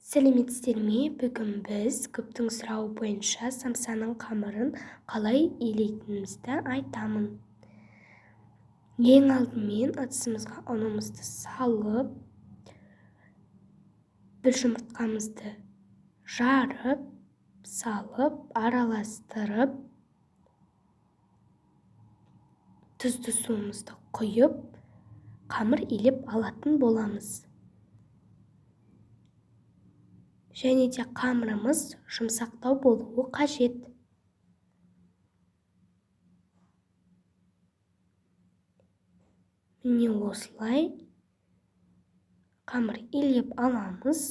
Сәлеметсіздер ме? Бүгін біз көптің сұрауы бойынша самсаның қамырын қалай илейтінімізді айтамын. Ең алдымен ыдысымызға ұнымызды салып, бір жұмыртқамызды жарып, салып, араластырып, тұзды суымызды құйып, қамыр илеп алатын боламыз. Және де қамырымыз жұмсақтау болуы қажет. Міне осылай қамыр илеп аламыз.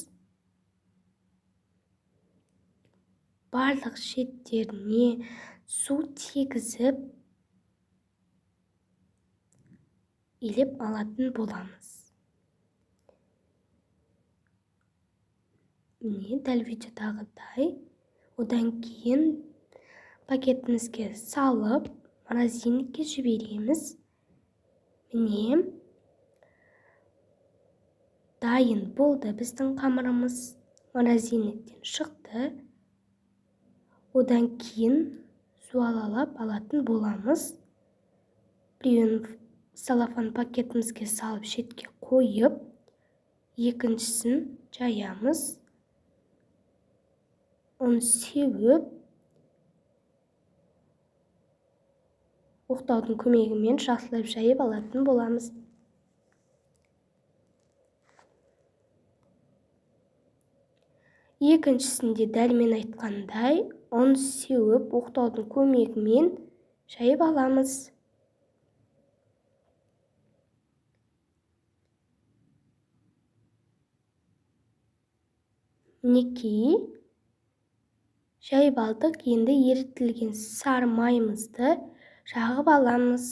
Барлық шеттеріне су тигізіп илеп алатын боламыз. Міне дәл видеодағыдай. Одан кейін пакетімізге салып, морозильникке жібереміз. Міне дайын болды біздің қамырымыз. Морозильниктен шықты. Одан кейін зуалалап алатын боламыз. Біреуін целлофан пакетімізге салып шетке қойып, екіншісін жаямыз. Ұн сеуіп, оқтаудың көмегімен жақсылап жайып алатын боламыз. Екіншісінде дәл мен айтқандай ұн сеуіп, оқтаудың көмегімен жайып аламыз. Мінекей, жайып алдық. Енді ерітілген сары майымызды жағып аламыз.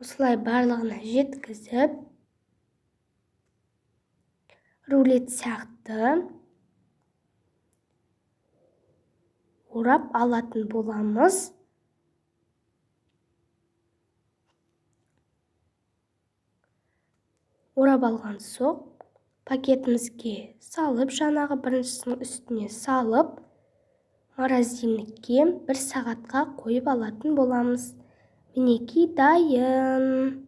Осылай барлығына жеткізіп, рулет сияқты орап алатын боламыз. Орап алған соң пакетімізге салып, жаңағы біріншісінің үстіне салып, морозильникке 1 сағатқа қойып алатын боламыз. Мінекей дайын.